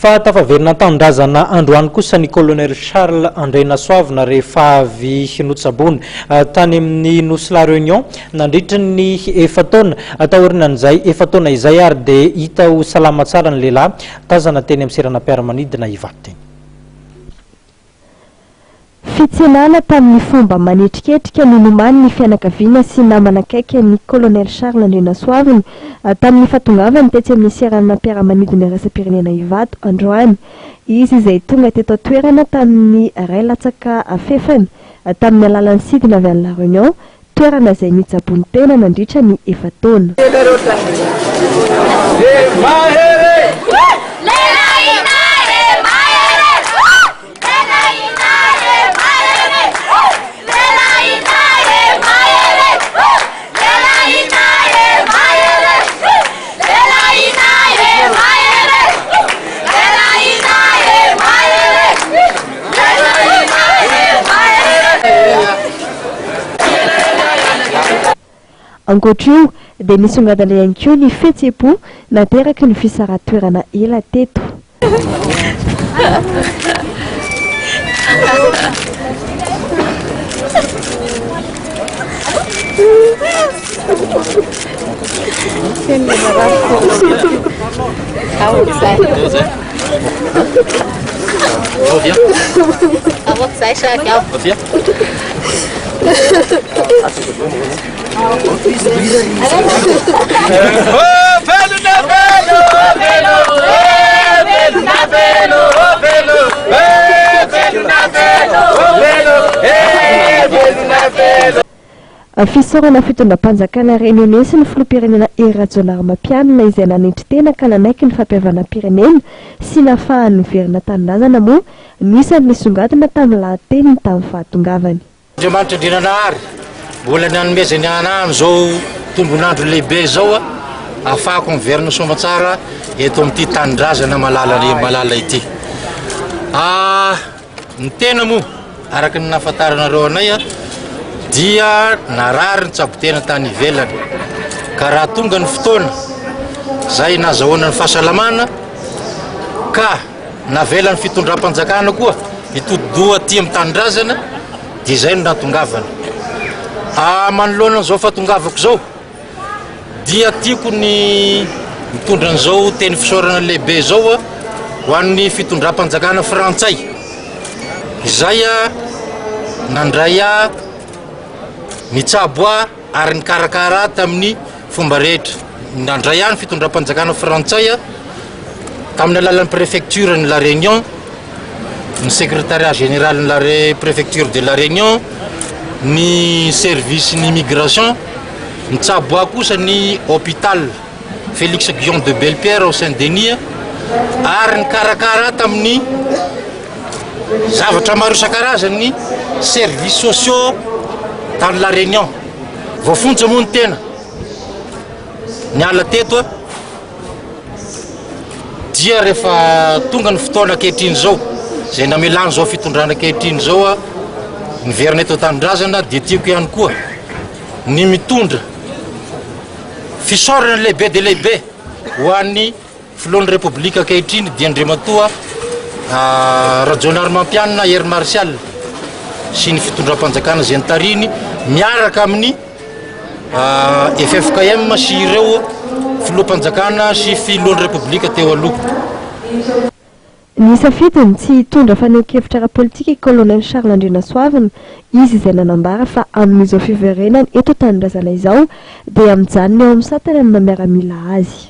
Fa tafaverina an-tanindrazana androany kosa ny Colonel Charles Andrianasoavina rehefa avy notsaboina tany amin'ny Nosy La Réunion nandritra ny efa-taona. Taorian'izay efa-taona izay ary dia hita ho salama tsara ny lehilahy tazana teny amin'ny seranam-piaramanidina Ivato teny. Fitsenana tamin'ny fomba manetriketrika no nomanin'ny fianakaviana sy namana akaiky an'ny Colonel Charles Andrianasoavina tamin'ny fahatongavany tetsy amin'ny seranam-piaramanidina iraisam-pirenena Ivato androany. Izy izay tonga teto an-toerana tamin'ny iray latsaka fefany tamin'ny alalan'ny sidina avy any La Réunion toerana izay nitsaboany tena nandritra ny efa-taona. Ankoatra io dia nisongadina ihany koa ny fihetseham-po nateraky ny fisarahan-toerana ela teto. Fisaorana fitondram-panjakana Réunionnais sy ny filoham-pirenena Hery Rajaonarimampianina izay nanetry tena ka nanaiky ny fampihavanam-pirenena sy nahafahany niverina an-tanindrazana moa no isan'ny nisongadina tamin'ny lahateniny tamin'ny fahatongavany. Andriamanitra Andriananahary, mbola nanomezany anah an'izao tombon'andro lehibe izao ahafahako miverina soamatsara eto amin'ity tanindrazana malala malala ity. Ah, ny tena moa, araka ny nahafantaranareo anay, dia narary nitsabo tena tany ivelany. Ka raha tonga ny fotoana izay nazahoana ny fahasalamana, ka navelan'ny fitondram-panjakana koa hitodi-doha aty amin'ny tanindrazana, dia izay no nahatongavana. Ah, manoloana an'izao fahatongavako izao, Dia tiako ny mitondra an'izao teny fisaorana lehibe izao ho an'ny fitondram-panjakana frantsay izay nandray ahy, nitsabo ahy ary nikarakara ahy tamin'ny fomba rehetra. Nandray ahy ny fitondram-panjakana frantsay tamin'ny alalan'ny préfecture-n'i La Réunion, ny secrétariat général ny la préfecture de la Réunion, ny service ny immigration, nitsabo ahy kosa ny hôpital Félix Guion de Bellepierre ao Saint Denis ary nikarakara ahy tamin'ny zavatra maro isan-karazany ny services sociaux tany La Réunion. Voafonja moa ny tena niala teto aho. Dia rehefa tonga ny fotoana ankehitriny izao, izay namelana izao fitondrana ankehitriny izao niverina eto an-tanindrazana dia tiako ihany koa ny mitondra fisaorana lehibe dia lehibe ho an'ny filohan'ny Repoblika ankehitriny dia Andriamatoa Rajaonarimampianina Hery Martial sy ny fitondram-panjakana izay notarihiny miaraka amin'ny ffkm sy ireo filoham-panjakana sy filohan'ny Repoblika teo aloha. Nisafidy ny tsy hitondra fanehoan-kevitra ara-politika i Colonel Charles Andrianasoavina, izy izay nanambara fa amin'izao fiverenany eto an-tanindrazana izao dia mijanona eo amin'ny satana ny maha miaramila azy.